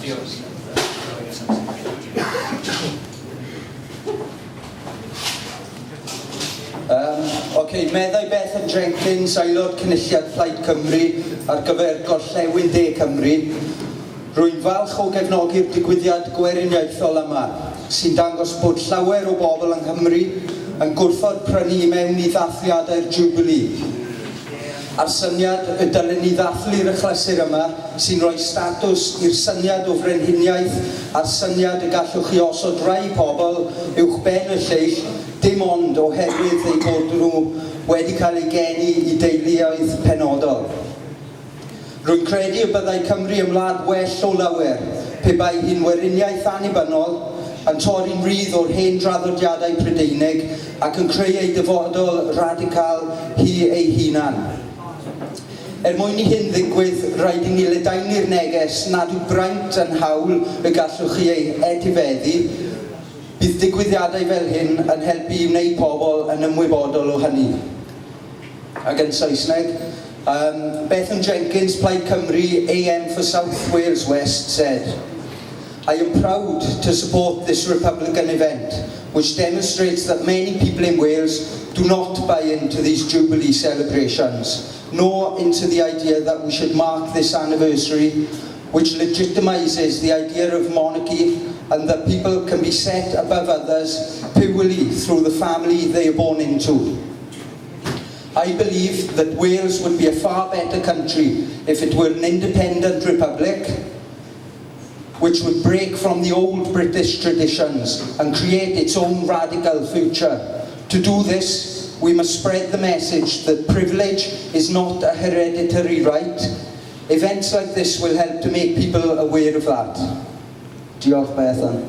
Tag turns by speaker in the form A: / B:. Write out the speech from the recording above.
A: Diolch.
B: Okay, meddai Bethan Jenkins, aelod cynulliad Plaid Cymru ar gyfer Gorllewin De Cymru. Rwy'n falch o gefnogi'r digwyddiad gweriniaethol yma, sy'n dangos bod llawer o bobl yng Nghymru yn gwrthod prynu i mewn i ddathliadau'r Jubilee. A'r syniad y dylen ni ddathlu'r achlysur yma sy'n rhoi statws i'r syniad o frenhiniaeth a'r syniad y gallwch chi osod rai pobl uwch ben y lleill dim ond oherwydd eu bod nhw wedi cael eu geni i deuluoedd penodol. Rwy'n credu y byddai Cymru yn wlad well o lawer pe bai hi'n weriniaeth annibynnol, yn torri'n rhydd o'r hen draddodiadau Prydeinig ac yn creu ei dyfodol radical hi ei hunan. Er mwyn i hyn ddigwydd, rhaid i ni ledaenu'r neges nad yw braint yn hawl y gallwch chi ei etifeddu. Bydd digwyddiadau fel hyn yn helpu i wneud pobl yn ymwybodol o hynny. Ac yn Saesneg, Bethan Jenkins, Plaid Cymru, AM for South Wales West, said, "I am proud to support this Republican event, which demonstrates that many people in Wales do not buy into these Jubilee celebrations, nor into the idea that we should mark this anniversary, which legitimises the idea of monarchy and that people can be set above others purely through the family they are born into. I believe that Wales would be a far better country if it were an independent republic, which would break from the old British traditions and create its own radical future. To do this, we must spread the message that privilege is not a hereditary right. Events like this will help to make people aware of that." Diolch, Bethan.